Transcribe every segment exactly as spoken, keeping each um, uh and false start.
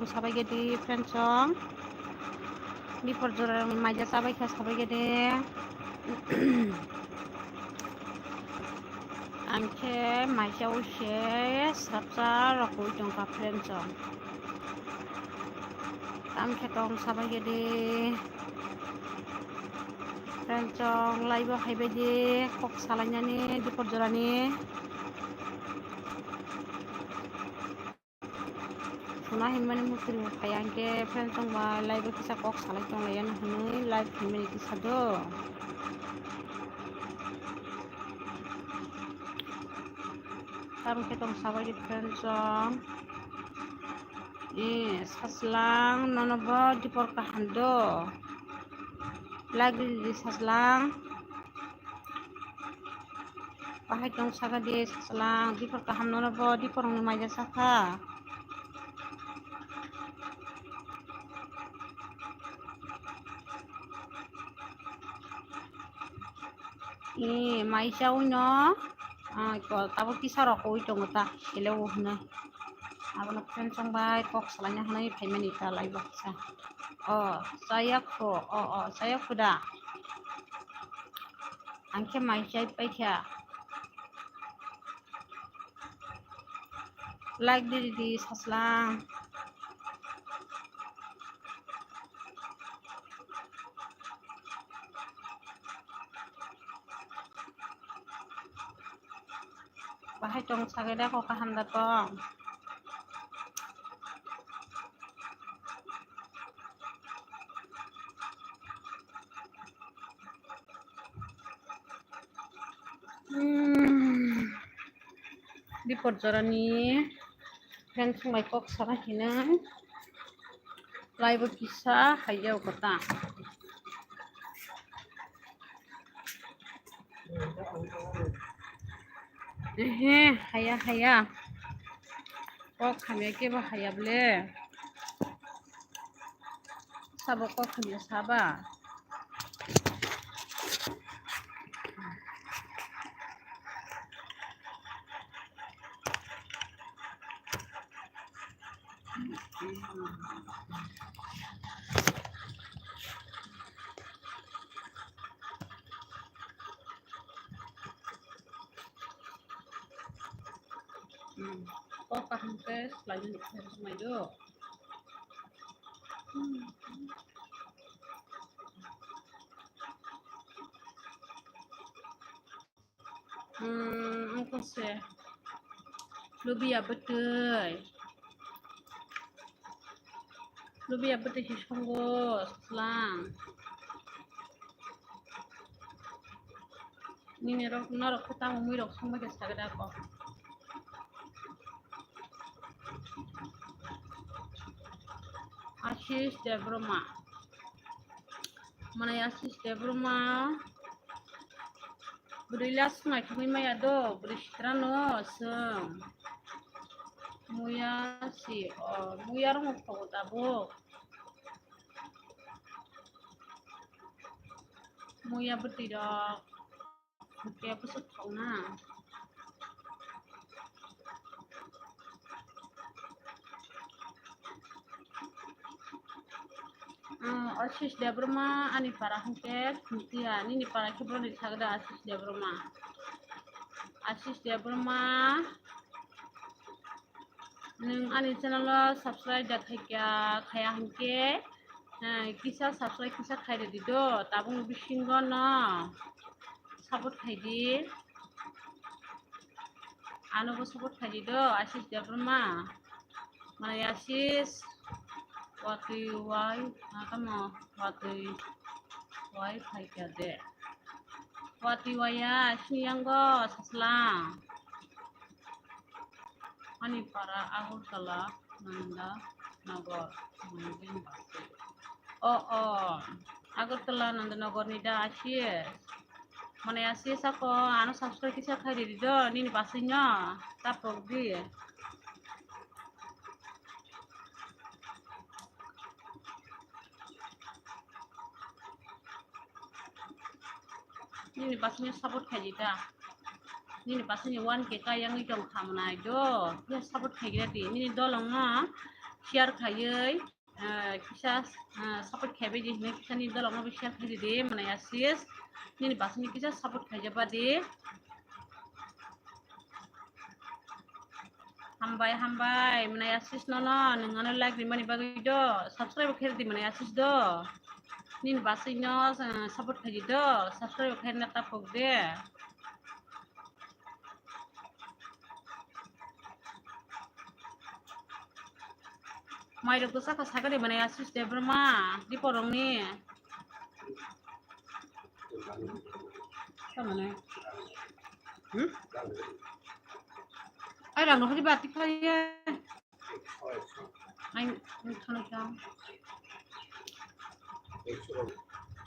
Sabai gede friend song. Dipor jora maija sabai kha sabai gede. Ang khe maisa use sapsa rokoi tongkha friend song. Ang khe tong sabai gede. Friend song live o haibai di kok salainani dipor jorani. Suna hinmani mukti rok kaya hingke friend tongba live o kisa kok salai tonglaiyana hinui live hinmani kisa do. Tamo khe tong sabai di friend song. Eh, saslang nono bo dipor kaham do. Like di di saslang. Bahai tong saka di saslang, dipor kaham nono bo, dipor ni maija saka. Ni maisa uno, ah, ko tabo kisa rok ui tongo ta, sele o hwnwi. Abono friend song bai kok salaina hwnwi phaimani ta live o kisa. O, chaya kho, o, o, chaya kho da. Ang khe mai chai paikha. Like di di saslang. Bahai tong sagai da kok kaham da tong. Hmm. Dipor jorani friend song bai kok sana hinwi live o kisa haiya kota. Ehe, haya, haya. Kok hamya kebo haya ble. Sabo kok hamya saba. Hmm. Kok kaham khe swlaimani khe swmai do. Hmm. Hmm, wngkha se. Lubiya bwtwi. Lubiya bwtwi se songo slang. Nini rok, norok khe tamo mui rok songbai khe sagada ko. Ashish Debbarma. Mane Ashish Debbarma. Bwrwi last naithokgwi maya do, bwrwi sitrano chwng. Muya si, o, muya rok wngkha tabuk. Muya bwtwi rok. Hwnkhe bwswk thokna. Ah, Ashish Debbarma ani para hwnkhe Khumtiya, nini para khe boroni sagada Ashish Debbarma. Ashish Debbarma. Nwng ani channel o subscribe da khaikha, khaya hwnkhe, eh, kisa subscribe kisa khairwdi do, tabukni bisingo no support khaidi. Ano bo support khaidi do, Ashish Debbarma. Mane Ashish, watwi wai, ah, tamo watwi wai phaikha de. Watwi waya, sini yango saslang. Ani para Agartala Nanda Nagar, Nandin Basi. O, o, Agartala Nanda Nagar ni da Ashish. Mane Ashish ako, ano subscribe kisa khairwdi do, nini basi no, tapok di. Nini basi no support khaidi ta. Nini basi ni one K ka yangwi tong kha mwnai do. Ya support khaigra di. Nini dolong no share khaiwi, ah, kisa, ah, support khaibai di hinwi kisani dolokno bo share khaidi di, mwnai Asis. Nini basingni kisa support khaijaba di. Hambai, hambai, mwnai Asis nono, nwng ano like rimani bagwi do, subscribe khe di mwnai Asis do. Nini basingno, ah, support khaidi do, subscribe khe na tapok de. Mairok bwsa kha sakani mwnai Asis Debbarma, Diporongni. Tamane? Hmm? Ai rang rok di bati khlaiya. Ai, ai, khana kya?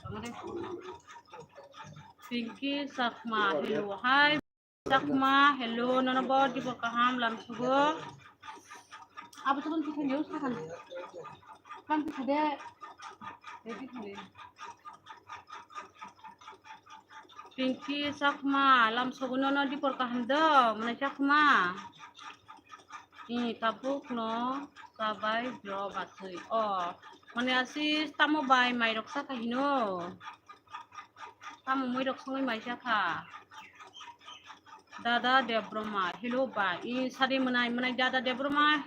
Tamane? Pinky Chakma, hello, hi. Chakma, hello, nono bo Dibor kaham lamsugo. Abo to tong thani, sakhan. Kam to thade. Ready thani. Pinky Chakma, lamsugo nono Dibor kaham do, mwnai Chakma. I tabuk no sabai bro batwi. O, mwnai Asis tamo bai mairok sakha hino. Tamo muirok songwi mai sakha. Dada Debbarma, hello ba. I sadi mwnai, mwnai Dada Debbarma.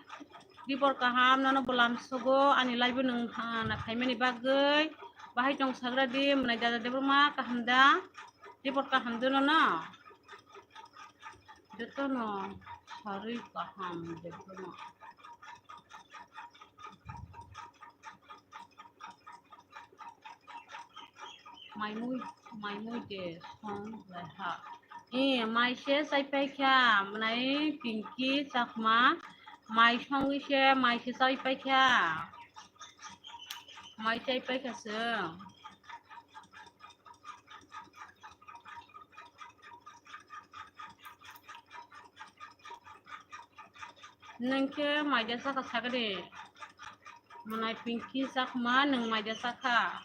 Dibor kaham, nono bo lamsugo, ani live o nwng, ah, na phaimani bagwi. Bahai tong sagra di, mwnai Dada Debbarma, kaham da? Dibor kaham do nono? Jotono sarwi kaham Debbarma. Maimui, maimui de song lai ha. E, mai se chai pai kha, mwnai Pinky Chakma, mai songwi se, mai se chai pai kha. Mai chai pai kha se. Nwng khe maida sakha sakha de. Mwnai Pinky Chakma, nwng maida sakha.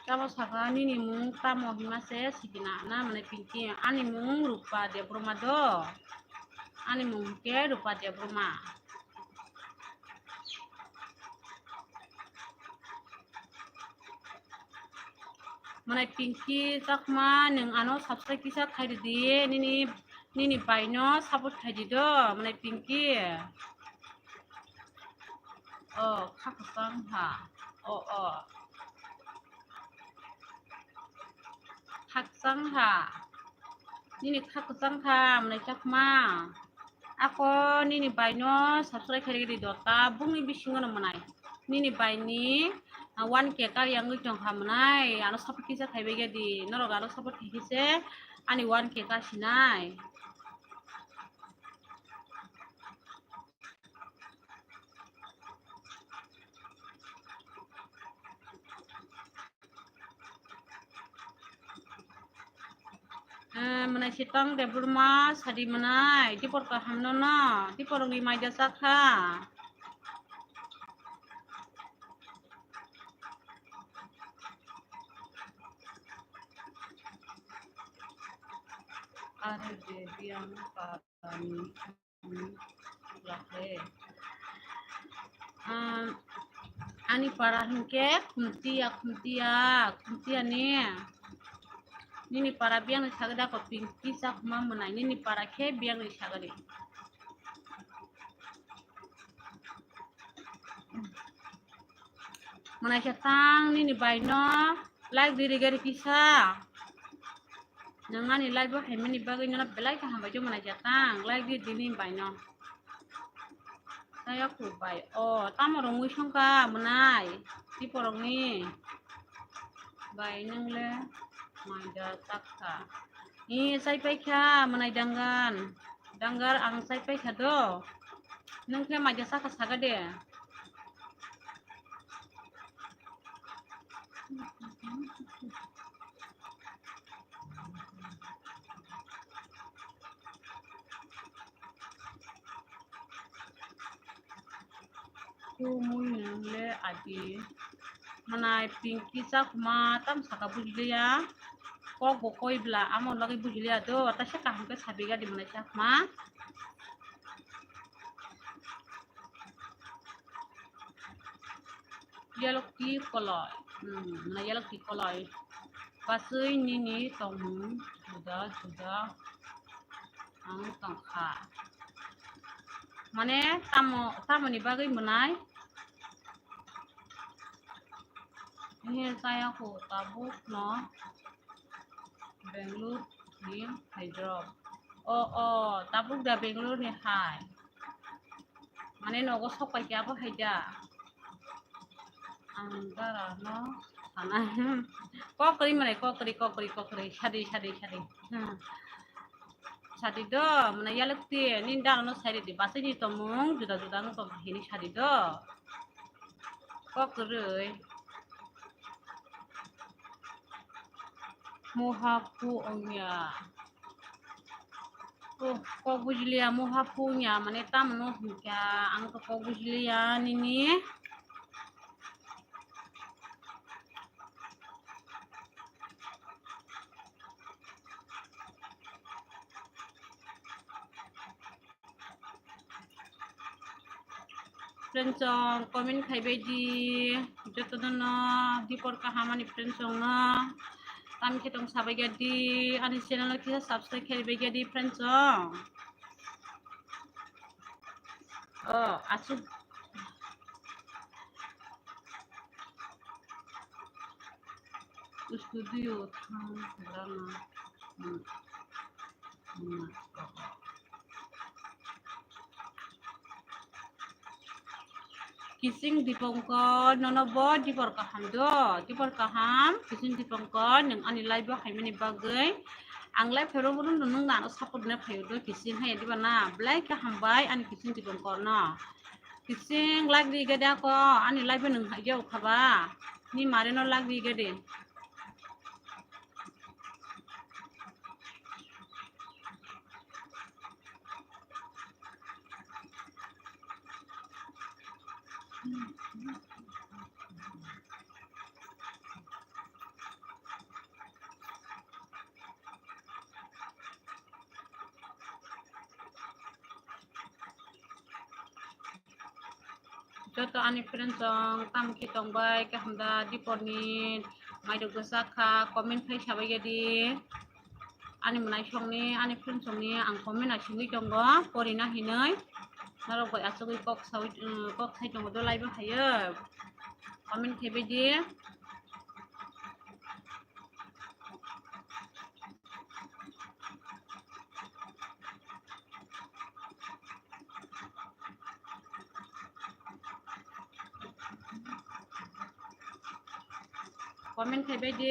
Tamo sakha nini mung tamo hima se sikina na mwnai Pinky, ani mung Rupa Debbarma do. Ani mung khe Rupa Debbarma. Mwnai Pinky Chakma, nwng ano subscribe kisa khai ridi, nini, nini bai no support khai di do, mwnai Pinky. O, kha kwchang ha. O, o. Kha kwchang ha. Nini kha kwchang kha, mwnai Chakma. Ako nini bai no subscribe khairigwi di do, ta bungni bisingo no mwnai. Nini bai ni, ah, one K ka yangwi tong kha mwnai. Ano support kisa khaibai di. Norok ano support khai khe se ani one K ka sinai. Eh, mwnai Sitang Debbarma, sadi mwnai, Dibor kaham no no, Dibor ni maida sakha. Are je biang ka. Ah, ani para hinkhe Khumtiya, Khumtiya, Khumtiya ni. Nini para biyang ni sagada ko Pinky Chakma mwnai, nini para khe biyang ni sagadi. Mwnai Sitang nini bai no like di rigari kisa. Nwng ani live o haimani bagwi nono belai khe hambai khe mwnai Sitang, like di di nini bai no. Saya khu bai. O, tamo rwngwi songkha mwnai. Dibor ni. Bai nwng le maida sakha. Ni chai pai kha mwnai Dangan. Dangar ang chai pai kha do. Nwng khe maida sakha saga de. Kumui nwng le adi. Mwnai Pinky Chakma tam saka buji le ya. Kok bo koi bla, amo logoi bujiliya do, ta se kaham khe sabi gadi mwnai chakma. Yellow tea koloi, hmm, mwnai yellow tea koloi. Pasui nini tongmung juda juda ang tongkha. Mane tamo, tamoni bagwi mwnai? He saya ko tabuk no. Bangalore ni Hyderabad. O, o, tabuk da Bangalore ni hai. Mane nogo sok pai kya bo hai da. Ang dara no sana. Kokri mane kokri, kokri, kokri. Sadi, sadi, sadi. Hmm. Sadi do, mane yalak ti, ni dara no sadi di. Basi ni tomung, juda juda no tomung hini sadi do. Kokri. Muha pu ongya. Oh, kok bujiliya, muha pu ongya, mane tamno hingka, ang to kok bujiliya, nini. Friends song comment khai bai di, joto no dipor kaham ani friends song no. Tam khe tong sabai gadi, ani channel no kisa subscribe khai bai gadi friends song. Oh, asuk. Studio thang rana. Hmm. Hmm. Kising Dipankar, nono bo dipor kaham do, dipor kaham, Kising Dipankar, nwng ani live o haimani bagwi, ang live phairok bono nwng nano support na phaio do, Kising hai diba na, belai khe hambai ani Kising Dipankar no. Kising like ri gede ako, ani live o nwng hai jao khaba, ni mare no like ri gede. Joto ani friends song tam khe tong bai, kaham da, dipor ni mairok bwsa kha, comment khai sabai ya di. Ani mwnai song ni, ani friends song ni ang comment asingwi tongo, pori na hinwi. Norok bai asugwi kok sawi, kok sai tongo do live o hayo. Comment khai bai di. Comment khai bai di.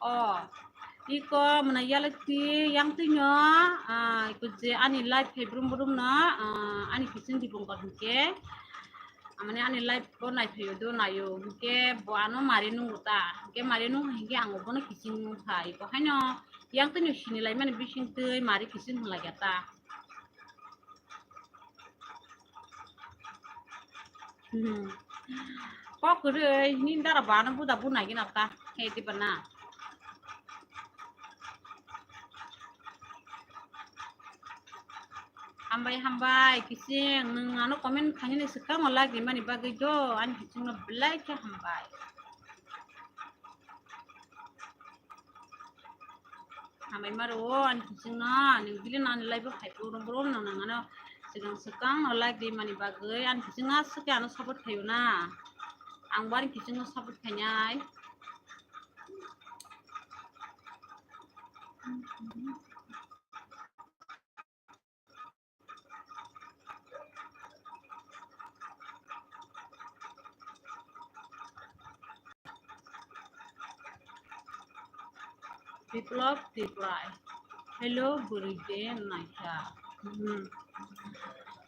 O, iko mwnai yalak ti yang twi no, ah, iko je ani live phai brum brum no, ah, ani Kising Dipankar hingke, ah, mane ani live bo nai phaio do naio, hingke bo ano mari nungo ta, hingke mari nung hingke ang bono Kising nung pha, iko haino yang twi no sini lai mani bising twi mari Kising hwnlai ya ta. Hmm. Kok kwrwi, nini dara bana buda bu nai gina ta. He diba na. Hambai, hambai, Kising, nwng ano comment khainani swkang o like rimani bagwi do, ani Kising no belai khe hambai. Hambai maro o ani Kising no, ani bili no ani live o phai brum brum no nang ano swkang swkang no like rimani bagwi ani Kising no aswk khe ano support khaio na. Ang bo ani Kising no support khainai. Biplop Tripura. Hello, bwrwi de naikha. Hmm.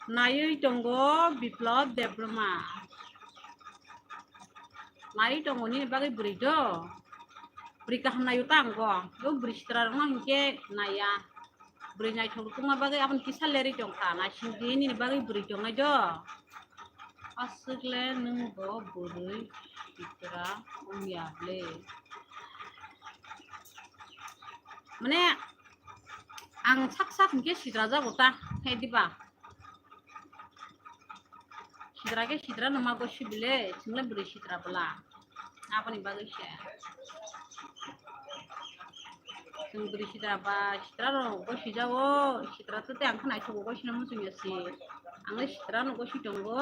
Naiwi tongo Biplop Debbarma. Naiwi tongo nini bagwi bwrwi do. Bwrwi kaham naio ta ang bo. Bo bwrwi sitra rokno hinkhe naiya. Bwrwi naithok tongma bagwi aboni kisa lerwi tongkha, naising di nini bagwi bwrwi tongnai do. Aswk le nwng bo bwrwi sitra wngya le. Mane ang sak sak hinkhe sitra jago ta, he diba? Sitra khe sitra no ma gosi bile, chwng le bwrwi sitra bwla. Aboni bagwi se. Chwng bwrwi sitra ba sitra rok gosi jago, sitra to te ang khna aithogo gosi na muchung ya se. Ang le sitra no gosi tongo.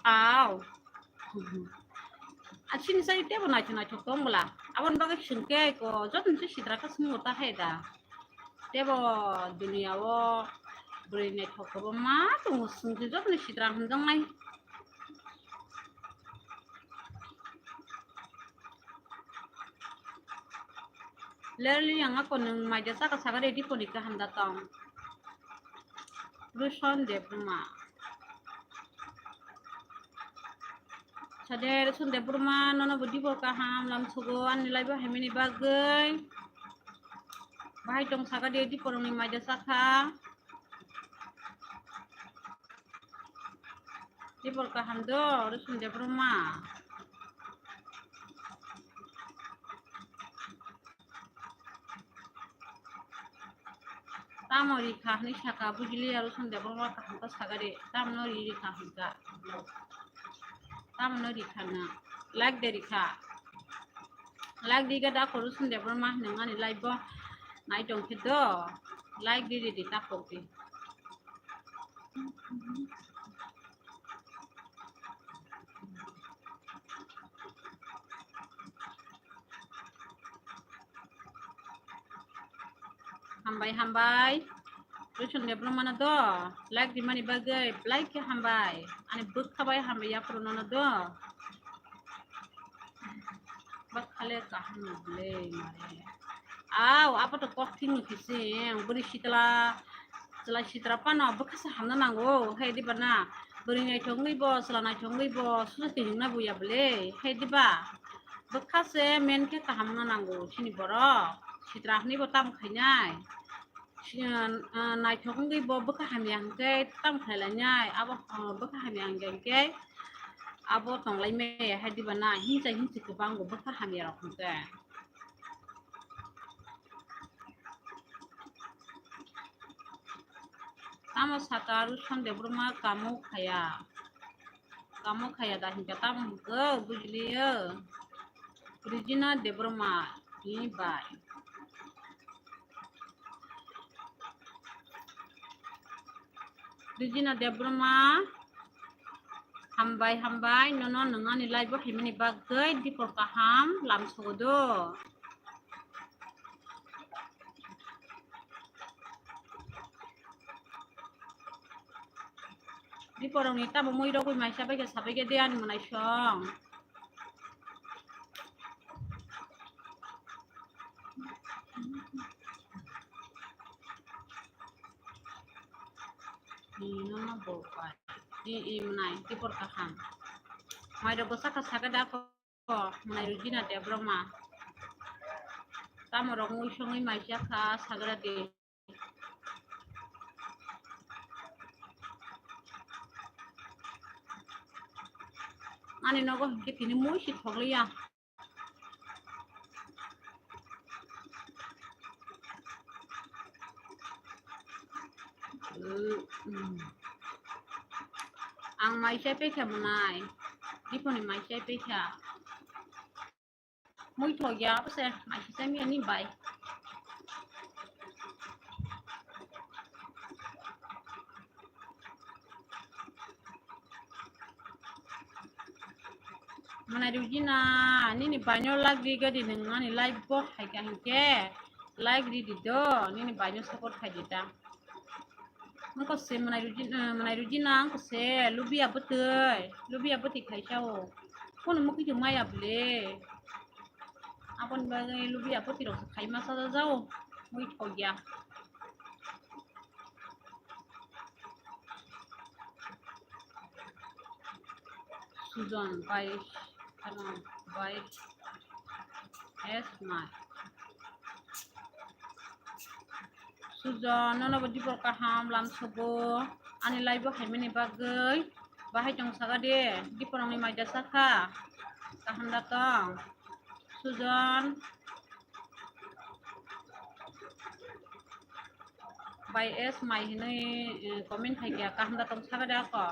Aw. A chini sai tebo naithok naithok tong bwla. Aboni bagwi chwng khe ko joto ni sitra khe swngbo ta hai da. Tebo duniya o bwrwi naithok kobo ma tongo, chwng khe joto ni sitra hamjaknai. Lerli yang ako nwng maida saka saka ready kori kaham da tong. Ruson Debbarma. Sade Ruson Debbarma, nono bo dibor kaham lam sugo, ani live o haimani bagwi. Bahai tong saka de diporongni maida saka. Dibor kaham do, Ruson Debbarma. Tamo rikha hwnwi saka, bujili aro Ruson Debbarma kaham khe saka de, tamo no ri rikha hwnka. Tamo no rikha na, like de rikha. Like di ga da ko Ruson Debbarma hwnwi ani live bo nai tong khe do, like di di di ta kok di. Hambai, hambai. Ruson Debbarma no do like rimani bagwi, like khe hambai. Ani bwkha bai hambai yaphuru nono do. Bwkha le kaham no bwle mare. Aw, abo to kok thik no kisi, bwrwi sitra, chwla sitra phano bwkha se hamna nango, hai diba na? Bwrwi naithok wngwi bo, chwla naithok wngwi bo, susa twi wngna buya bwle, hai diba? Bwkha se men khe kaham wngna nango, chini borok. Sitra hwnwi bo tamo khainai. Si-, ah, ah, naithok wngwi bo bwkha hamya hwnkhe tamo khlai lainai. Abo, ah, bwkha hamya hwnkhe abo tong lai maya, hai diba na? Hinsa hinsi kwbang bo bwkha hamya rok hwnkhe. Tamo saka Ruson Debbarma kamo khaya. Kamo khaya da hinka tamo hinka bujiliyo. Regina Debbarma ni bai. Regina Debbarma, hambai, hambai, nono nwng ani live o haimani bagwi dipor kaham lam sugo do. Dipor rokni tamo mui rogwi maisa bai khe sabai khe de ani mwnai song. Ni nono bo pai. Ni i mwnai dipor kaham. Mai rok bwsa kha saka da ko. Mwnai Regina Debbarma. Tamo rok mui songwi maisa kha sagra de. Ani nogo hinkhe tini mui si thokliya. Ang maisa pekha mwnai. Diponi maisa pekha. Mui thok ya, abo se maisi chami ani bai. Mwnai Regina, nini baino like ri gadi, nwng ani live bo hai ka hinkhe like ri di do, nini baino support khai di ta. Wngkha se mwnai Regina, mwnai Regina wngkha se lubiya bwtwi, lubiya bwtwi khaisa o. Kono mwkhwtwng maya bwle. Aboni bagwi lubiya bwtwi rok se khai masa jao. Mui thok ya. Sujon by, ano, by S Mai. Sujon, nono bo dipor kaham lam sobo. Ani live bo haimani bagwi. Bahai tong saka de, dipor ni mai da saka. Kaham da tong. Sujon. By S Mai hinwi, eh, comment khai kya, kaham da tong saka de ako.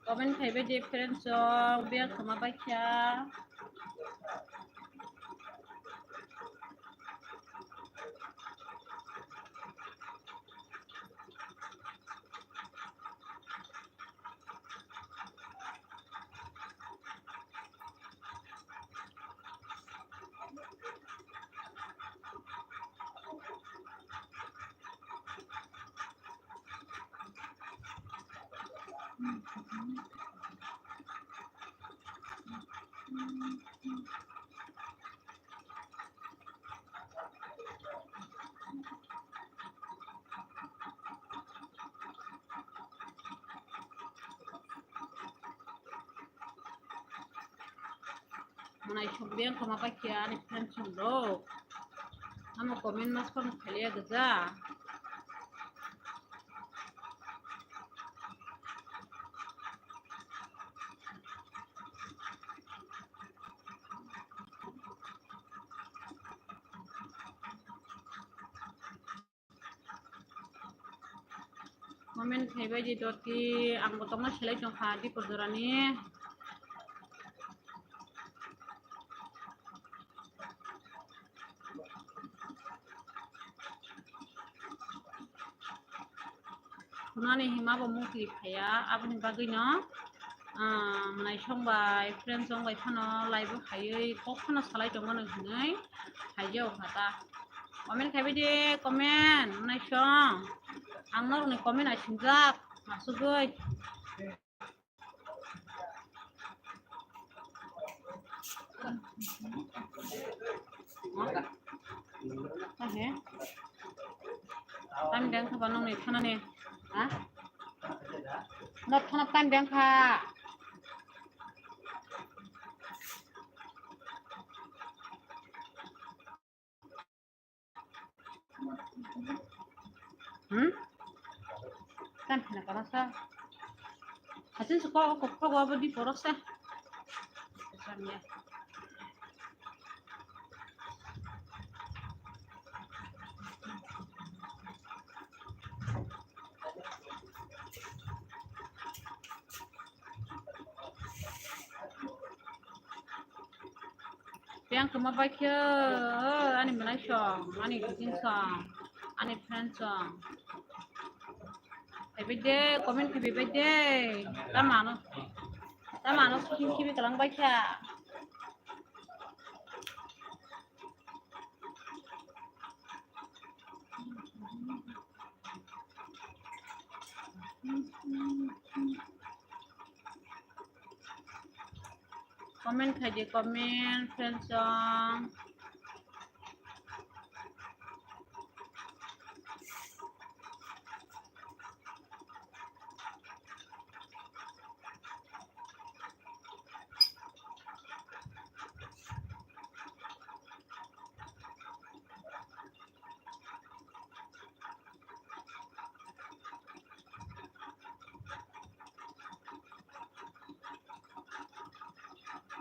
Comment khai bai di friends rok, biyang khama bai kha. Mwnai song biyang khama bai kha ani friends rok. Amo comment mas phone khaliya gja. Comment khai bai di doti, ang bo tongma selai tong kha dipor jorani. Khunani hima bo mukti phaiya, aboni bagwi no, ah, mwnai song bai, friends rok bai phano live o khaiwi kok phano salai tongmano hinwi khaijao kha ta. Comment khaibai de, comment, mwnai song. Ang norokni comment ai singjak, masugwi. Ahe. Tam deng kha ba nongni thanani. Ha? Nok thana tam deng kha. Hmm? Kan hina kara sa. Hatin suka ko ko ko abadi porok sa. Samya. Yang kema bai khe, ani mwnai song, ani gijing song, ani friend song. Khaibai de, comment khaibai de. Tamano, tamano sing khibi kalang bai kha. Comment khai di, comment, friends song.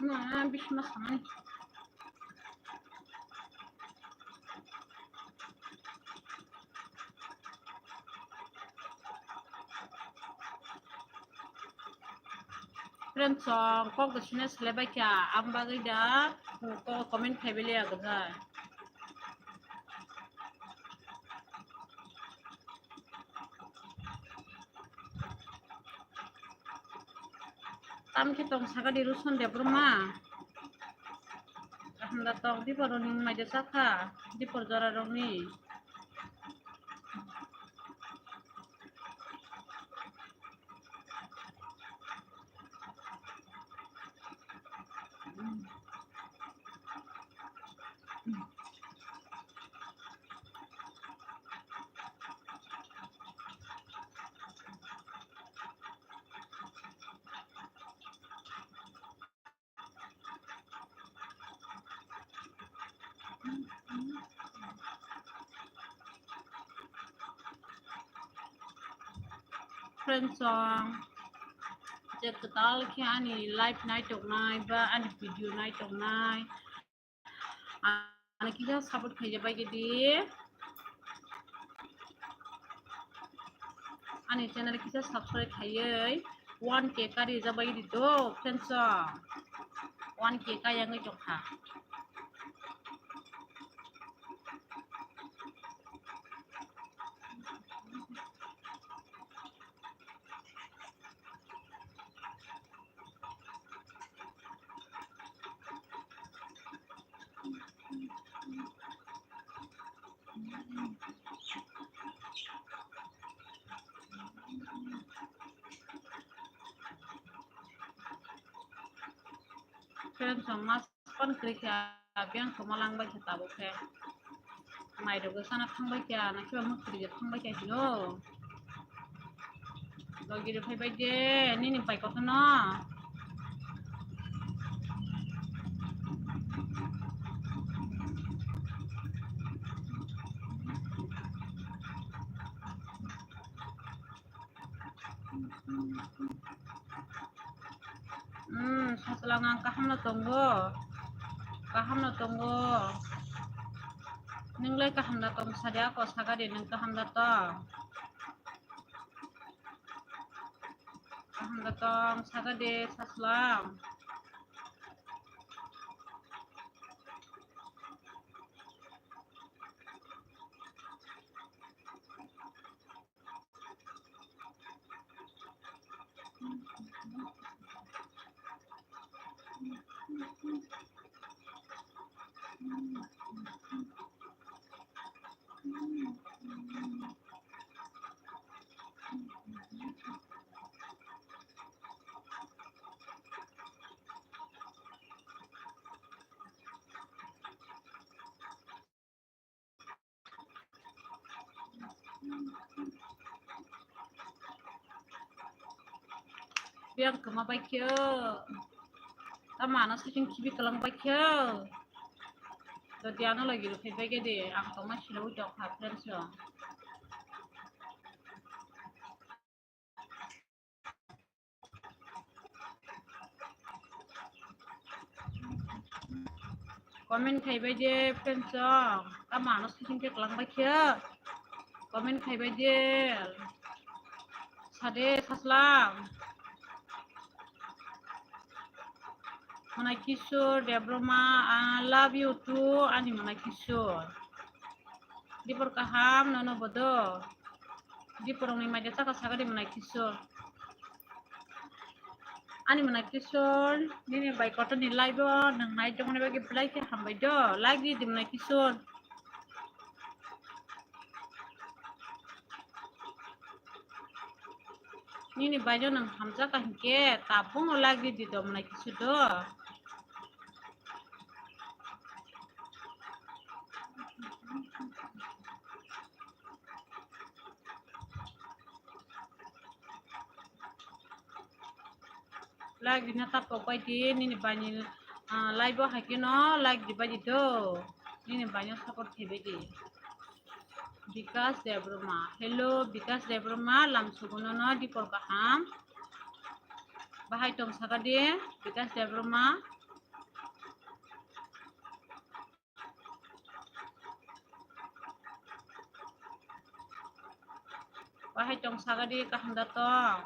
Ma, bisi ma samani. Friends song, kok da sine sele bai kha, am bagwi da, ko comment khai bele ya gajai. Tamkhe tong sakadi Ruson Debbarma. Kaham da tong, dipor rokni wngmai de chakha, dipor jora rokni. Friends, um, je kwtal khe ani live nai tongnai ba ani video nai tongnai, ani kisa support khaija bai di. Ani channel kisa subscribe khaiwi one K kari ja bai di do, friends, one K kaya ngai tokha. Friends, mas pan kri kha, biang koma lang bai kha tabuk khe. Mai rok sana thang bai kha, na khiba mukri je thang bai kha hino. Logi rok phai bai de, nini pai kothono. Hmm, sachwlang ang kaham no tongo. Kaham no tongo. Nwng lai kaham da tong sa de, ako saka de nwng kaham da tong. Kaham da tong saka de sachwlang. Biang kama bai khe. Tamo ano sitting khibi kwlang bai khe. Jodi ano logi rok phai bai khe de, ang tongma sila ui tok ha friends rok. Comment khai bai de friends rok, tamo ano sitting khe kwlang bai khe. Comment khai bai de. Sade sachwlang. Mwnai Kishore Debbarma, I love you too, ani Mwnai Kishore. Dipor kaham, nono bodo. Dipor rokni maida chaka saka di Mwnai Kishore. Ani Mwnai Kishore, nini bai kotor ni live o nwng nai jokmani bagwi belai khe hambai do. Like di di Mwnai Kishore. Nini bai no nwng hamjak ka hinkhe tabukno like di di do Mwnai Kishore do. Like rina ta pok bai di, nini bani, ah, live o hai khe no like di bai di do. Nini bani support khai bai di. Bikas Debbarma. Hello, Bikas Debbarma, lam suguno no dipor kaham. Bahai tong saka di, Bikas Debbarma. Bahai tong saka di, kaham da tong.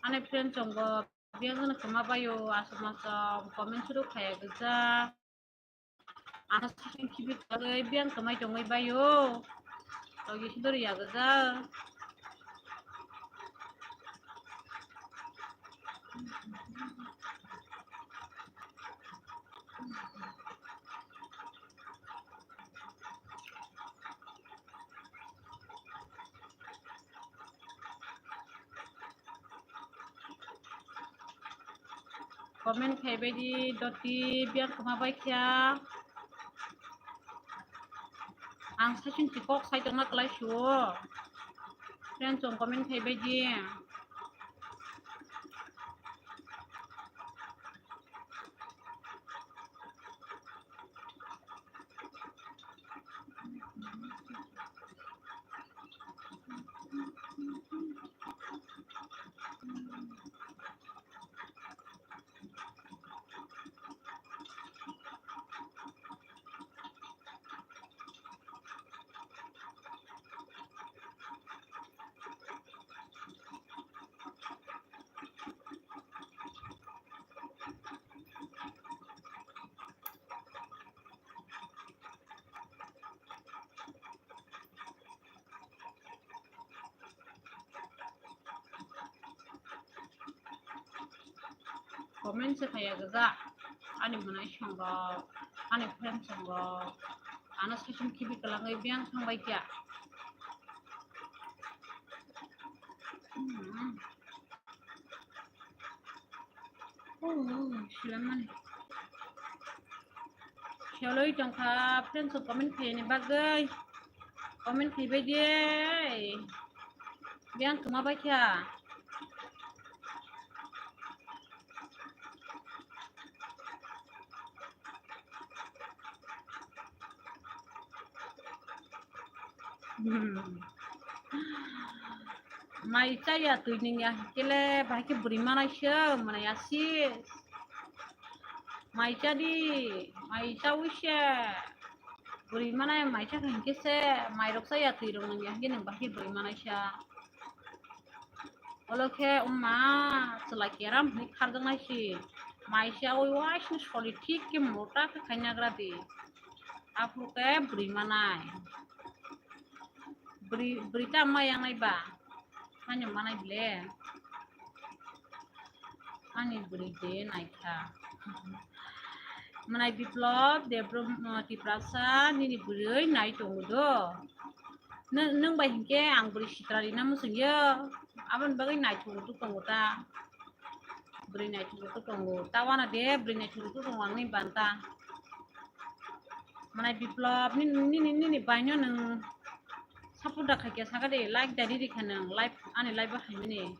Ani friend chongo, biyang no kama bayo, aswk masa comment suru khaya gajak. Ano saking kibi kalai biyang kamai tongwi bayo. Togi sidor ya gajak. Comment khai bai di, doti biyang kama bai kya. Ang saichung chikok sai tongna kalai suo. Friend chong comment khai bai di. Comment se khaya gajak ani mwnai songrok, ani friend songrok, ano saichung kibi kalangwi biyang thangbai kya. Hmm. Oh, silamani. Siyaloi tongkha, friends rok comment khaiyani bagwi. Comment khaibai di. Biyang kama bai kha. Hmm. Mai chaya twi nungya kele bahai khe bwrwi manai se mwnai asi. Mai cha di, mai chawi se. Bwrwi manai mai cha kha hinkhe se, mai rok chaya twi rok nungya hinkhe nwng bahai khe bwrwi manai sa. Olo khe wngma chwla keram hwnwi kharjaknai si. Mai se awi waisno soli thik khe mota khe khainagra di. Aphuru khe bwrwi manai. Bwrwi, bwrwi ta ma yangnai ba. Ani manai ble. Ani bwrwi de naikha. Mwnai Biplop Debrom, uh, Tiprasa nini bwrwi nai tongo do. Nw-, nwng bai hinkhe ang bwrwi sitra rina muchungyo. Aboni bagwi naithok tok tongo ta. Bwrwi naithok tok tongo. Ta wana de bwrwi naithok tok tongo ang nini banta. Mwnai Biplop nini, nini, nini baino nwng support da khaikhe sakha de, like da riri kha nwng, live, ani live o haimani.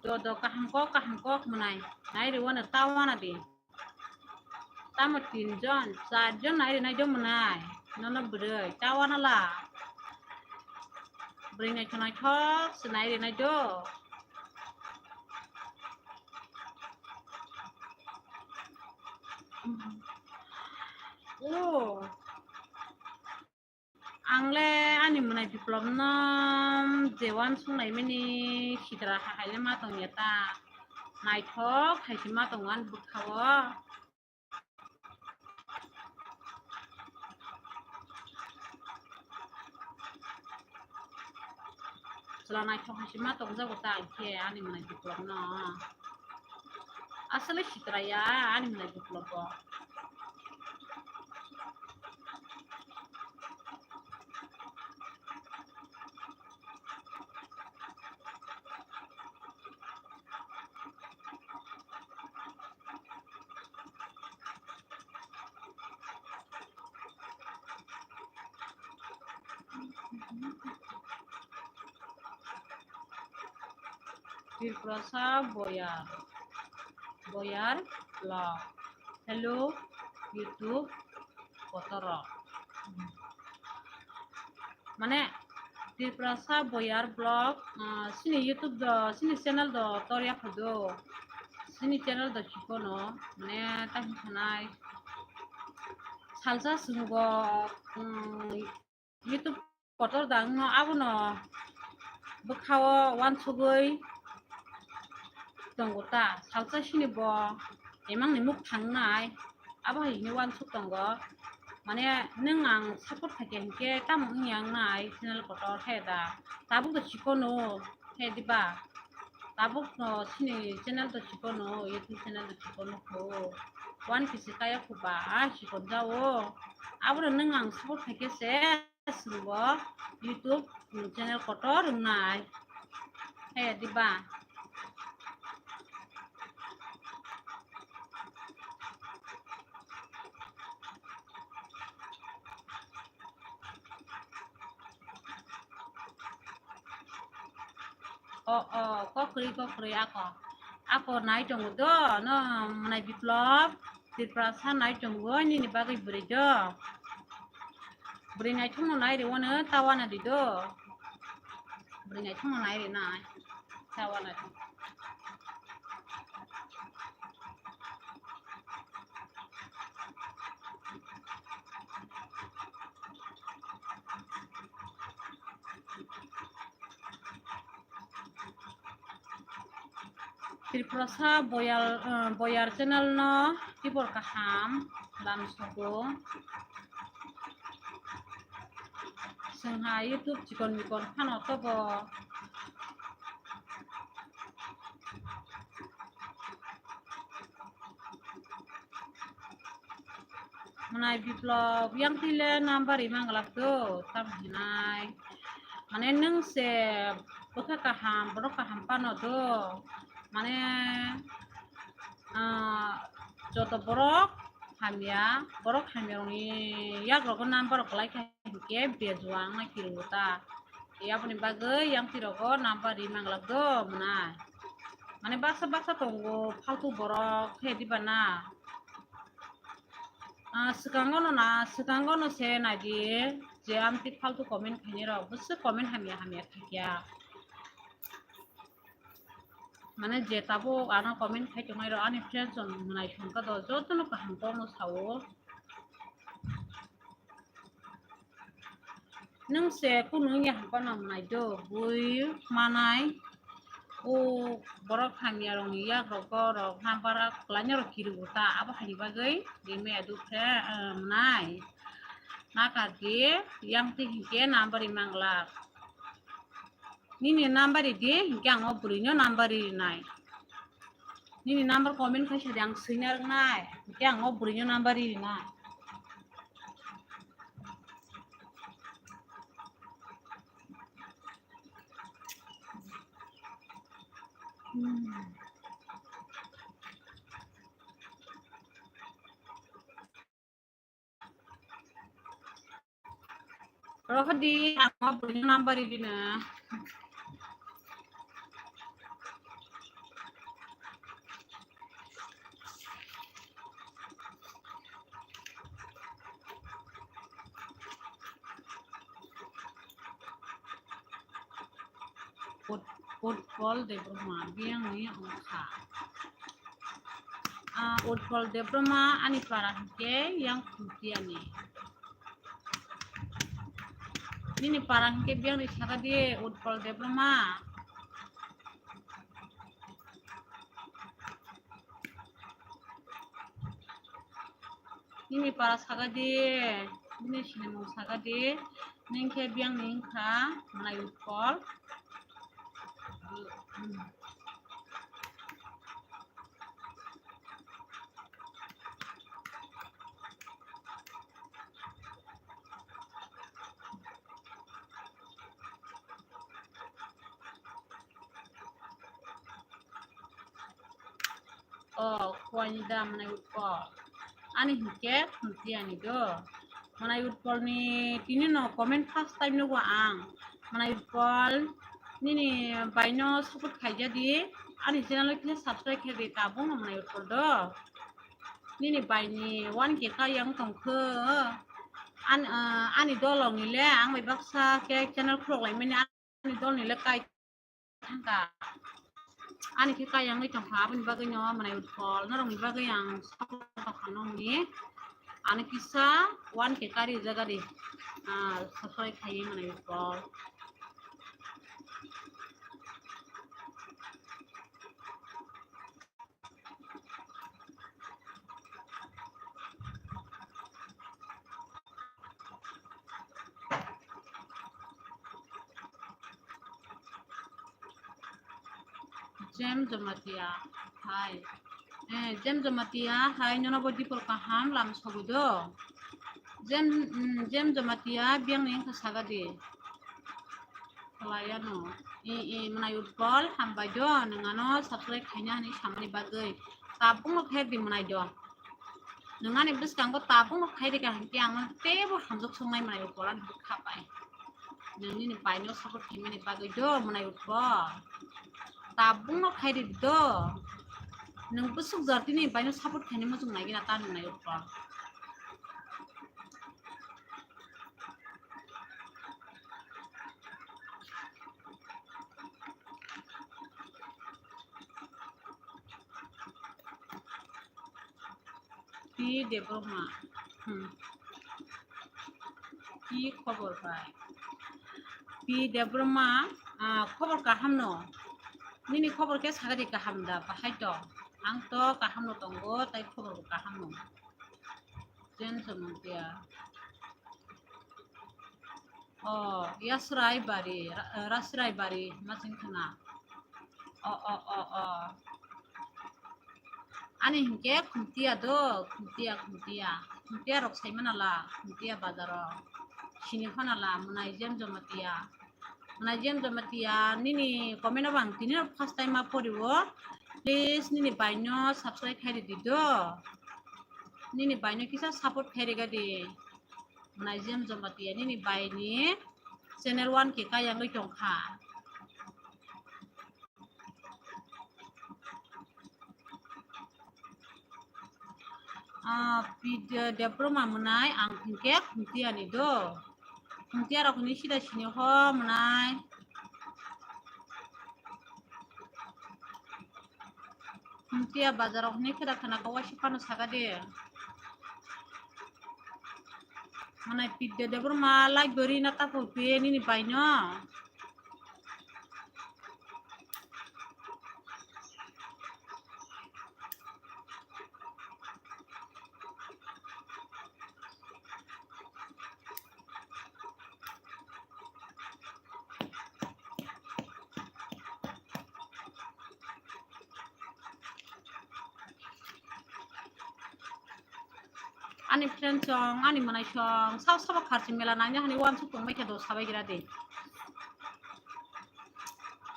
Do, do, kaham kok, kaham kok mwnai. Nai ri wana ta wana di. Tamo tin jon, char jon nai rinai do mwnai. Nono bwrwi, ta wana la. Bwrwi naithok naithok se nai rinai do. Oh. Ang le ani mwnai Biplop no je uansuk naimani sitra hai le ma tongya ta. Naithok hai se ma tongo ani bwkha o. Chwla naithok hai se ma tongjago ta, ang khe ani mwnai Biplop no. Aswk le sitra ya ani mwnai Biplop bo. Tiprasa Boyar, Boyar Vlog. Hello, YouTube kotor rok. Mane, Tiprasa Boyar Vlog, ah, sini YouTube do, sini channel do tor ya phudo. Sini channel do chikono, mane ta hinai. Salsa sungo, um, YouTube kotor dangno abono bwkhao wansugwi tongo ta. Salsa sini bo emang ni muk thangnai. Abo hai hini wansuk tongo. Mane nwng ang support khaikha hinkhe tamo wngya wngnai channel kotor he da. Tabuk do chikono he diba. Tabuk no sini channel do chikono, YouTube channel do chikono kho. One kisi kaya kho ba, a chikon jao. Abo nwng ang support khaikhe se. Bo YouTube channel kotor wngnai. He diba. O, o, kokrwi, kokrwi, ako. Ako nai tongo do, no, mwnai Biplop, Tiprasa nai tongo, nini bagwi bwrwi do. Bwrwi naithokno nai rw ano, ta wana di do. Bwrwi naithokno nai rw nai, ta wana di. Tripurasa Boyal, eh, Boyar channel no tibor kaham lam sogo. Sengha YouTube chikon mikon phano tobo. Mwnai Biplop, yang tile number ri manglak do, tam hinai. Mane nwng se bwkha kaham, borok kaham pano do. Mane, ah, joto borok hamya, borok hamya rokni yak rogo number rok kwlai kha hinkhe bejuang na kiringo ta. Aboni bagwi yang twi rogo number ri manglak do mwnai. Mane baksa baksa tongo faltu borok khe diba na. Ah, swkango no na, swkango no se naidi je amtwi faltu comment khainai rok, bwswk comment hamya hamya khaikya. Mane je tabuk ano comment khai tongnai rok, ani friends rok mwnai thangkha do, jotono kaham kokno sao. Nwng se kunu wngya hwnba nang nai do, bui manai. O borok hamya rokni yak rok, borok number kwlaina rok kiringo ta, abo haini bagwi rimaya dukhe, eh, mwnai. Nakar di, yang twi hinkhe number ri manglak. Nini number ri di, hinkhe ang o bwrwino number ri rinai. Nini number comment khai sadi ang swina rwnai. Hinkhe ang o bwrwino number ri rinai. Hmm. Rohdi, ang o bwrwino number ri dina. Ut-, Utpol Debbarma, biyang ni wngkha. Ah, Utpol Debbarma, ani para hinkhe yang Khumtiyani. Nini para hinkhe biyang ni saka di, Utpol Debbarma. Nini para saka di, nini sinimung saka di, nini khe biyang ni wngkha Mwnai Utpol. O, Khwani da Mwnai Utpol. Ani hinkhe Khumtiyani do. Mwnai Utpol ni tini no comment first time nugo ang. Mwnai Utpol, nini bai no support khaija di. Ani channel o khe subscribe khe di, tabuk no Mwnai Utpol do. Nini bai ni one K ka yang tongkho. An-, ah, ani dolong ni le ang bai baksa khe channel khulok lai mani, ani dol ni le kai thangka. Ani khe kai yang tongkha, aboni bagwi no mwnai Utpol, norok ni bagwi ang support tongkha nongni. Ani kisa one K kari jaga di, ah, subscribe khai mwnai Utpol. Jem Jamatia, hai. Eh, Jem Jamatia, hai, nono bo dipor kaham lam sobo do. Jem, mm, Jem Jamatia, biyang ni wngkha saga di. Khlaiyano. I, i, mwnai Utpol, hambai do, nwng ano subscribe khaina hwnwi samani bagwi. Tabukno khair di mwnai do. Nwng ani bwskango tabukno khairika hinkhe ang teibo hamjak songnai mwnai Utpol ani bwkha bai. Nwng nini baino support khaimani bagwi do mwnai Utpol. Tabukno khairi do. Nwng bwswk jar tini baino support khaina muchung naigina ta mwnai Utpol. Pi Debbarma. Hmm. Ki khobor bai? Pi Debbarma, ah, khobor kaham no. Nini khobor khe sagadi kaham da, bahai tong? Ang to kaham no tongo, tai khobor bo kaham no. Jen Jamatia. Oh, Yasrai Bari, Ra-, Rasrai Bari, masing khana. Oh, oh, oh, oh. Ani hinkhe Khumtia do, Khumtia, Khumtia. Khumtia rok sai mana la, Khumtia bazaro. Sini khana la, mwnai Jem Jamatia. Mwnai Jem Jamatia, nini comment o bang tini first time ma pori o. Please, nini baino subscribe khai di do. Nini baino kisa support khai riga di. Mwnai Jem Jamatia nini bai ni channel one K kai yangwi tongkha. Ah, Pi De-, Debbarma mwnai ang hinkhe Khumtia ni do. Khumtia rok ni sida sini ho mwnai. Khumtia bazar rok ni kheda khana kawai se phano saka de. Mwnai Pi De-, Debbarma like gori na tapo pe nini bai no. Ani friend song, ani mwnai song, sabo sabo kharchi mela naina hani uansuk tongbai khe do sabai gira de.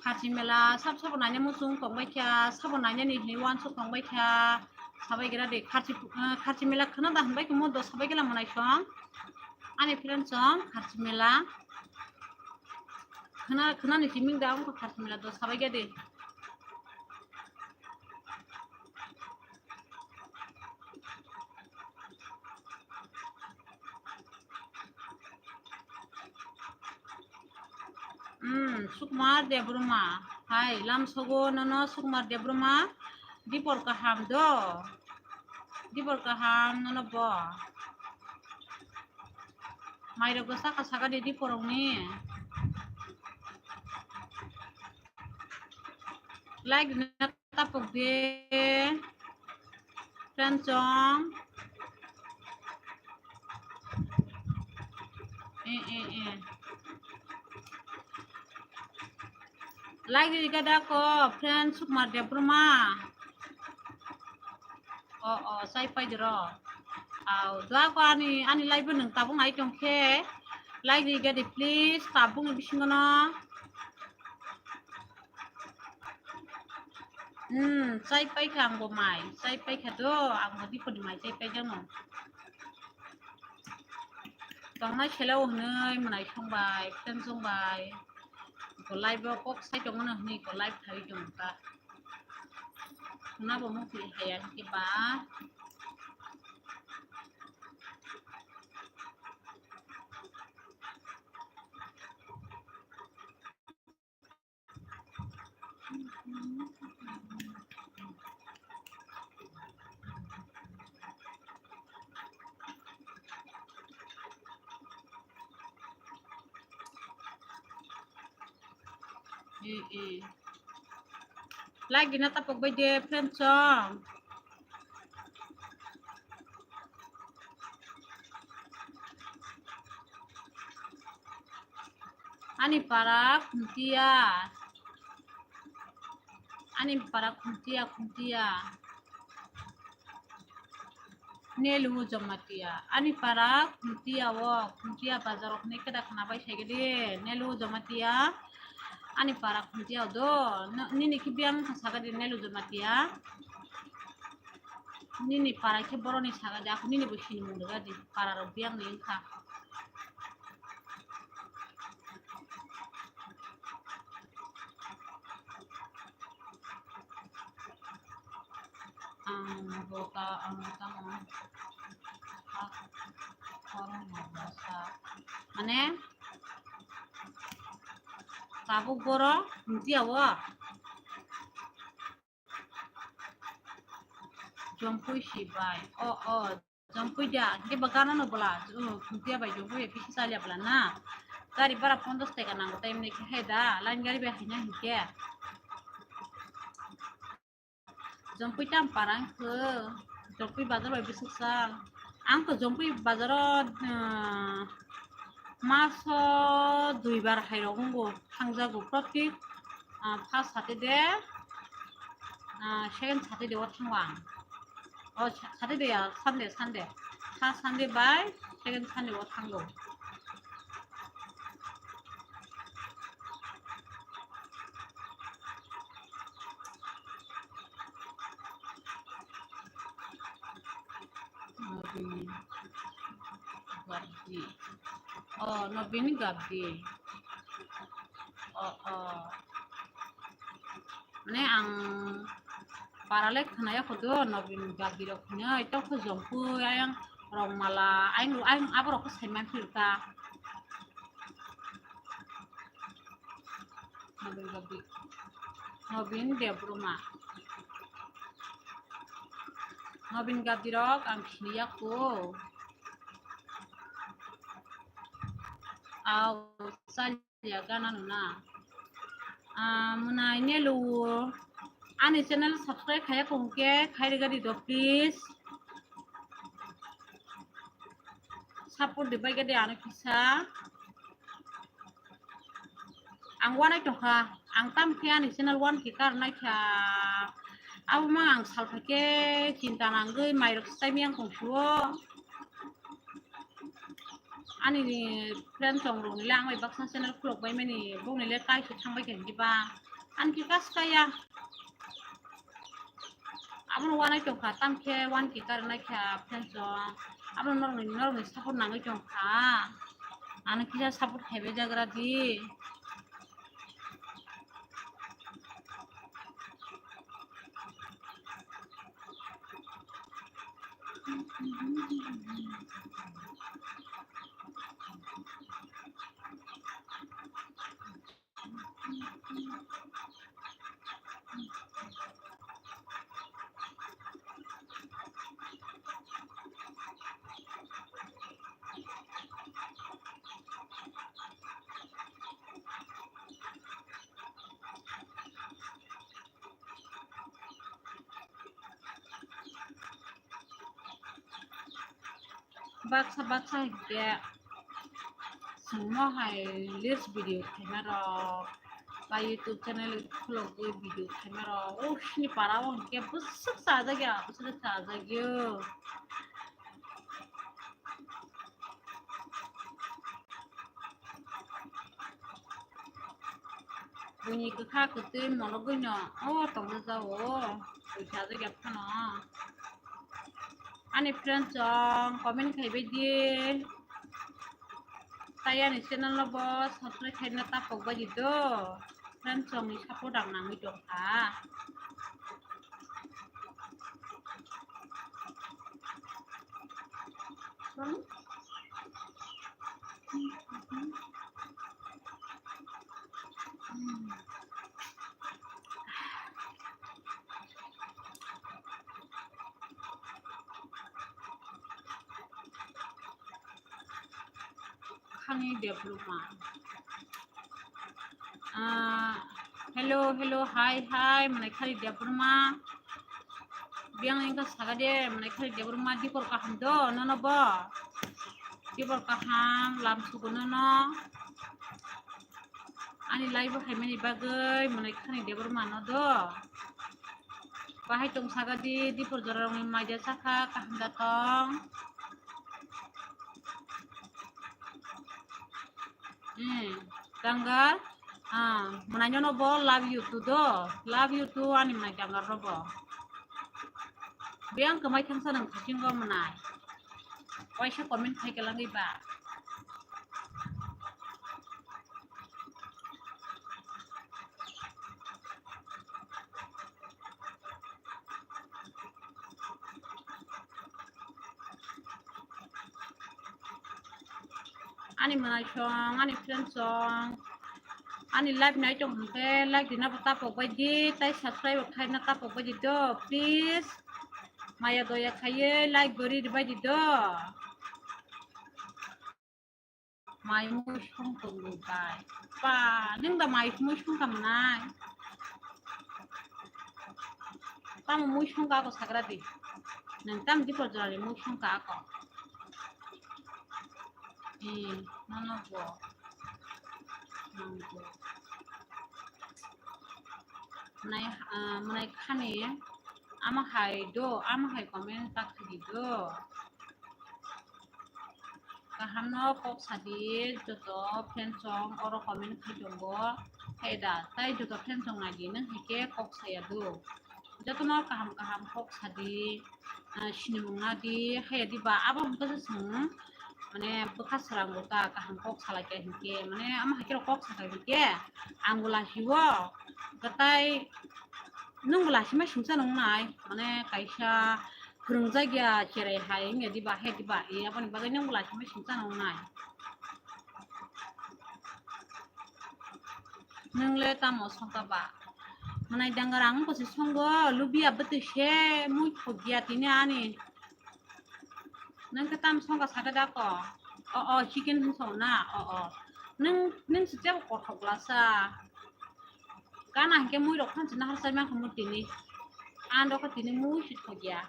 Kharchi mela sab sabo naina muchung tongbai kha, sabo naina ni hini uansuk tongbai kha, sabai gira de. Kharchi, eh, kharchi mela khna da hinbai khe mo do sabai gila mwnai song. Ani friend song, kharchi mela. Khna, khna ni timing da wngkha kharchi mela do sabai gira de. Hmm, Sukumar Debbarma. Hai, lam sogo nono Sukumar Debbarma. Dipor kaham do. Dipor kaham nono bo. Mairok saka saka de diporok ni. Like rina tapok de. Friend song. Eh, eh, eh. Like rika da ko, friend Sukumar Debbarma. O, o, sai pai diro. Au, dua ko ani, ani live bo nung tabung ai tong khe. Like rika de please, tabung bisingo no. Hmm, chai paikha ang bo mai, chai paikha do, ang bo dipor ni mai chai paijano. Tongnai selo hwnwi mwnai songbai, friend songbai. Bo live o kok sai tongmano hwnwi ko live khai tongkha. Hwnba bo mukti haya hwnkhe ba. eh, eh. Like dina tapok bai de, friend song. Ani para Khuntia. Ani para Khuntia, Khuntia. Nelu Jamatia. Ani para Khuntia o, Khuntia bazar o hwnwi khe da khwnabai sai gede. Nelu Jamatia. Ani para Khuntia o do. N-, nini khe biyang wngkha saga di Nelu Jamatia. Nini para khe boroni saga di. Ako nini bo sinimung rwga di. Para rok biyang ni wngkha. Ang bo ta, ang tamo. Mane, tabuk boro Khuntia o. Jompui si bai. O, o, Jompui da. Hingke ba gana no bwla. O, Khuntia bai Jompui bai bisingo chalia bwla na. Gari bara ponchash taka nango tai mene khe hai da. Line gari bai haina hingke. Jompui tam parang khe, Jompui bazar bai bwswk sal. Ang to Jompui bazar o, ah, maso dui bar hai rok wngkha thangjago, protik, ah, first Saturday, ah, second Saturday o thango ang. O Sa-, Saturday ya, Sunday, Sunday. First Sunday bai second Sunday o thango. Nobin Gabdi. Oh, Nobin Gabdi. Oh, oh. Mane ang parale khwnaya kho do, Nobin Gabdi rok hwnwi, tok khe Jompui, ayang Rongmala, ayang, ayang aborok khe saiman philka. Nobin Gabdi. Nobin Debbarma. Nobin Gabdi rok ang siniya kho. Au, sal- ya gana nuna. Ah, mwnai Nelu, ani channel subscribe khaya kho hwnkhe khai rwgadi do, please. Support di bai gadi ano kisa. Ang wanai tongkha, ang tam khe ani channel one K karnai kha. Abo ma ang salpha khe chinta nangwi mairok chai miyang tong suo. Ani friend tong rok ni le ang bai baksa channel khulok bai mani bokni le kai se thang bai kha hwnki ba. Ani khe kas kaya. Abo no wanai tong kha, tam khe one K kar nai kha friend tong. Abo no norok ni, norok ni support nangwi tong kha. Ano kisa support khai bai jagra di. Baksa baksa hingke chwngno hai reels video khaima rok ba YouTube channel khulogwi video khaima rok, o sini para o hingke bwswk chajak ya, bwswk chajak yo. Buini kwkha kwtwi monogwino o tongna jao, twi chajak ya phano. Ani friend chong comment khaibai di. Tai ani channel no bo subscribe khaina tapok bai di do. Friend chong ni support ang nangwi tongkha. Khani development. Ah, Hello, hello, hi, hi, mwnai khali Debbarma. Biyang wngkha saga de, mwnai khali Debbarma, dipor kaham do, nono bo? Dipor kaham, lam sugo nono. Ani live bo haimani bagwi, mwnai khani Debbarma no do. Bahai tong saga di, dipor jora rokni maija sakha, kaham da tong. Hmm, dangar, ah, mwnai nono bo love you too do, love you too ani mwnai dangar no bo. Biyang kwmai thangsa nang thasingo mwnai. Waisa comment khai kwlangwi ba. Ani mwnai song, ani friend song, ani live nai tong hwnkhe like dina bo tapok bai di, tai subscribe bo khaina tapok bai di do, please. Maya doya khaiye like gori bai di do. Mai mui song tongo bai. Pa, nung da mai mui song kam nai. Tamo mui song ka ko sagra di. Nang tam di ko jora mui song ka ko. Eh, nono bo. Nang bo. Mwnai, ah, mwnai khani ama hai do, ama hai comment ta khadi do. Kaham no kok sadi, joto friend song oro comment khai tongo. Hai da, tai joto friend song nai di, nang hai khe kok saya do. Joto no kaham kaham kok sadi, ah, sinimung nadi, haya diba, abo hwnkhe se chwng, mane, bwkha swrango ta, kaham kok salai kha hinkhe, mane, ama hai khe kok sakai hinkhe, ang bo lasi o, gatai, nwng bo lasi ma singsa nung nai, mane, kaisa phwrwngjakya cherai hai wngya diba, haya diba, e, aboni bagwi nwng bo lasi ma singsa nung nai. Nwng le tamo songkha ba? Mwnai dangar ang wngkha se songo, lubiya bwtwi se mui thokya tini ani. Nwng khe tamo songkha sakhe da ko? O, o, chicken hwn song na? O, o. Nwng, nwng se tebo kothok glasa. Gana hinkhe mui rok phan se nahar sai mankha mui tini. Ang rok khe tini mui se thokya.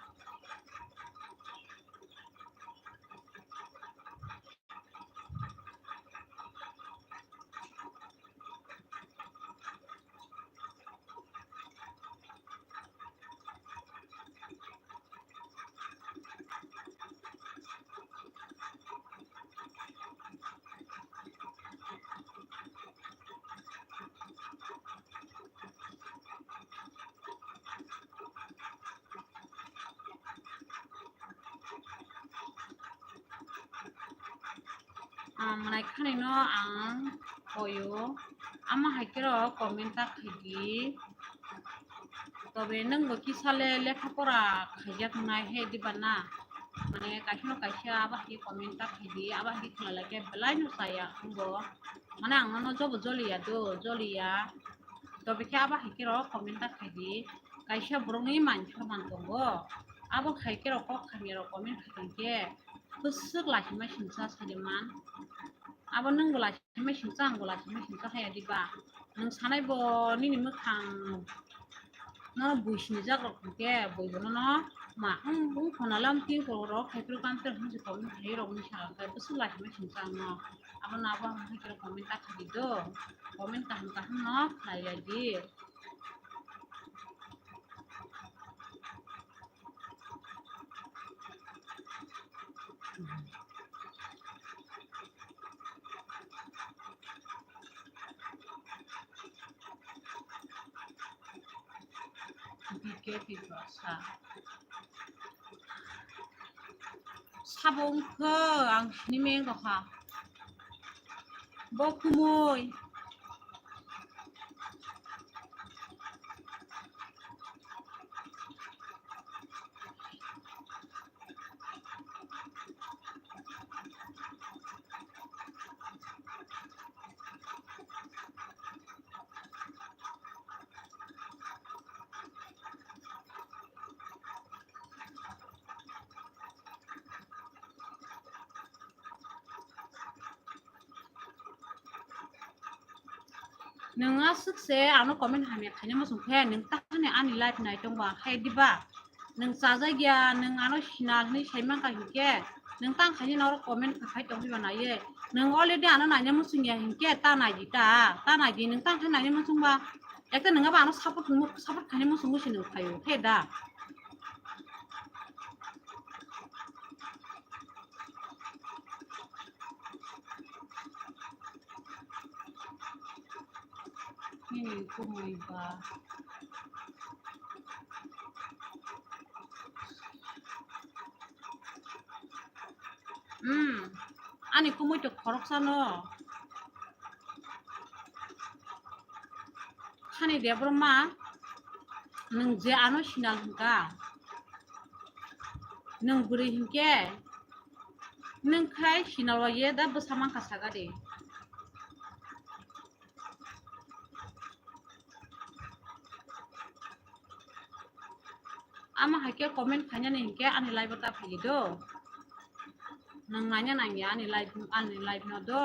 Ah, mwnai khani no ang koyo, ama hai khe rok comment ta khai di. Tobe nwng bo kisa le lekha pora khaijak nai he diba na? Mane kaisa no kaisa abo hai comment ta khai di, abo hai khe khwlai khe belai no chaya wngbo. Mane ang nono jobo joliya do, joliya. Tobe khe abo hai khe rok comment ta khai di. Kaisa borok ni mansa man tongo. Abo hai khe rok kok hamya rok comment khai tong khe bwswk lachima singsa sadi man. Abo nwng bo lachima singsa, ang bo lachima singsa haya diba? Nwng sanai bo nini mwkhang no bui sinijak rok hwnkhe bui bo nono ma wng, wng khona lam tin kok rok hai phuru kam ter hwnsi comment khai rok ni saka khe bwswk lachima singsa ang no. Abo no abo hai khe rok comment ta khai di do. Comment kaham kaham no khlai lai di. B K P Basa. Sabo wngkha ang sini meng kha. Bo kumui. Nwng aswk se ano comment hamya khaina muchung khe, nwng ta hani ani live nai tongba hai diba? Nwng chajak ya, nwng ano sinal hinwi sai mankha hinkhe, nwng tang khaini norok comment kha khai tongwi ba naiye. Nwng already ano naina muchung ya hinkhe ta naidi ta, ta naidi, nwng tang khai naina muchung ba. Ekta nwng abo ano support, support khaina muchung se nwng phaio, khe da? Nini kumui ba. Hmm, ani kumui to khoroksano. Hani Debbarma, nwng je ano sinal hinkha, nwng bwrwi hinkhe, nwng khai sinal o ye da bwsa mankha saga de. Ama hai khe comment khainani hinkhe ani live o ta phai do. Nwng naina nangya ani live, ani live no do.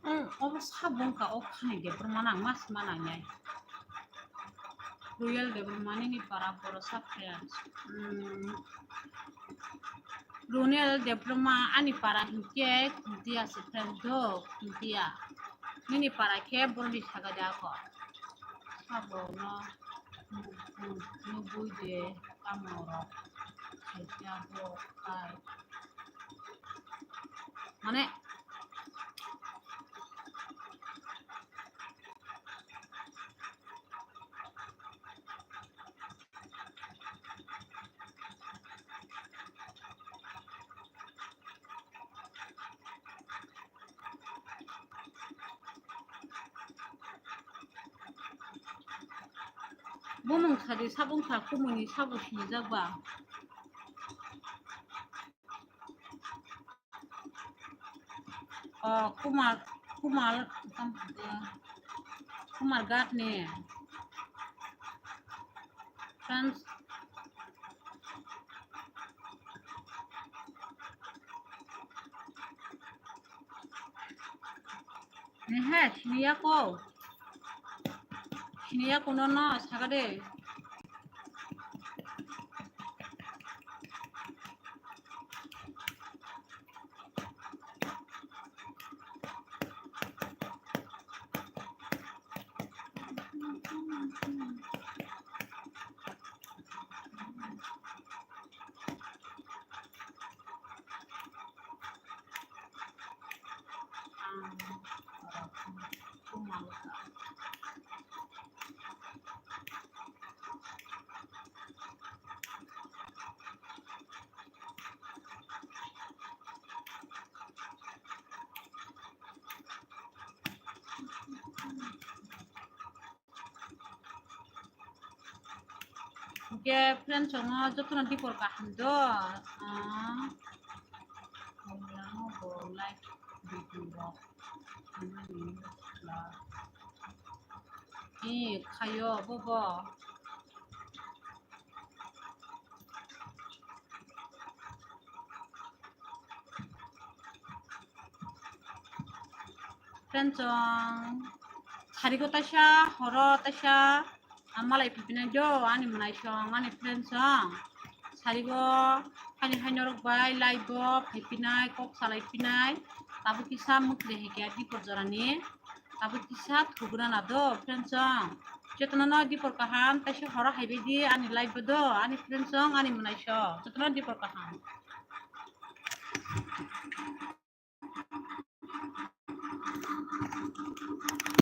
Hmm, obo sabung ka o khani Debbarma nang mas manang nai. Royal Debbarma nini para boro sa friends. Hmm. Royal Debbarma ani para hinkhe Khuntiya se friends do, Khuntiya. Nini para khe boroni saga de ako. Sabo no, hmm, hmm, nugui de tamo rok. Khaikya bo kai. Mane, Bumung sadi sabung sa kumuni sabo sinijak ba. Oh, Kumar, Kumar, Kumar Ghat ni. Friends. Nehe, siniya ko. Siniya kuno no, sagade. Hingke friends, chwngno jotono dipor kaham do, ah, bo like video rok. Ee, khayo bobo. Friends, chwng sarigo taisa, horo taisa, ah, malai phipinai do, ani mwnaisong, ani friends song. Sarigo, haini hai norok bai live o phaipinai, kok salaipinai, tabuk kisa mwkhwlwi hai khe dipor jorani. Tabuk kisa thugra na do, friends song. Jotono no dipor kaham, taisa horo haibai di, ani live bo do, ani friends song, ani mwnaisong. Jotono dipor kaham.